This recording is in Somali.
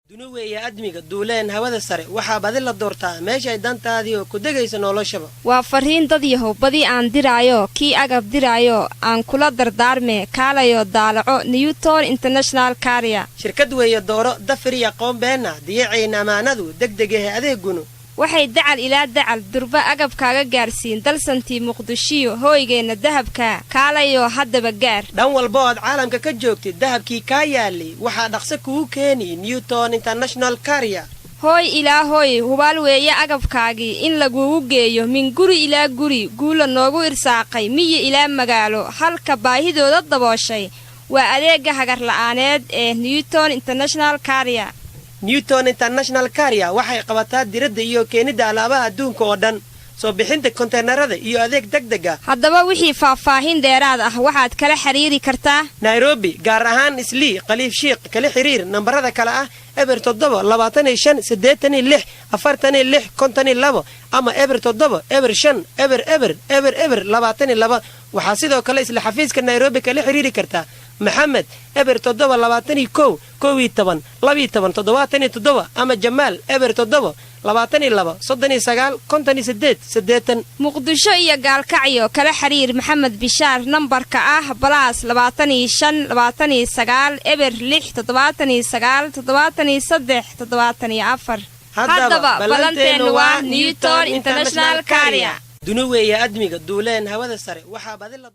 Duni weeye admiga duuleen hawada sare, waxaa badi la doortaa meeshay dantaadii oo ku degaysa noloshaba. Waa farriin dad yahow badi aan diraayo, kii agab diraayo aan kula dardaarme, kaalayo daalaco Newton International Carrier. Shirkad weeye dooro, dafiri aqoon beenna, diyacayna ammaanadu, degdegahe adeegunu. Waxay dacal ilaa dacal durba agabkaaga gaarsiin dalsantii Muqdishiyo hooygeenna dahabka, kaalayo haddaba gaar. Dhan walba oo aad caalamka ka joogtid, dahabkii kaa yaalay waxaa dhaqso kugu keeni Newton International Carrier. Hooy ilaa hooy, hubaal weeye agabkaagii in lagugu geeyo min guri ilaa guri. Guula noogu irsaaqay miyi ilaa magaalo, halka baahidooda dabooshay waa adeegga hagarla'aaneed ee Newton International Carrier. Newton International Carrier waxay qabataa diradda iyo keenidda alaabaha adduunka oo dhan, soo bixinta konteenarada iyo adeeg deg deg ah. Haddaba wixii faahfaahin dheeraad ah waxaad kala xiriiri kartaa Nairobi, gaar ahaan Islii, Khaliif Shiikh. Kala xiriir nambarada kale ah 0725864652 ama 0705000022. Waxaa sidoo kale isla xafiiska Nairobi kala xiriiri kartaa Maxamed, 0721111277 ama Jamaal, 0722395880. Muqdisho iyo Gaalkacyo kala xiriir Maxamed Bishaar, nambarka ah +252906797374. Haddaba ballanteennu waa Newton International Carrier. Duni weeye admiga duuleen hawada sare, waxaa badi la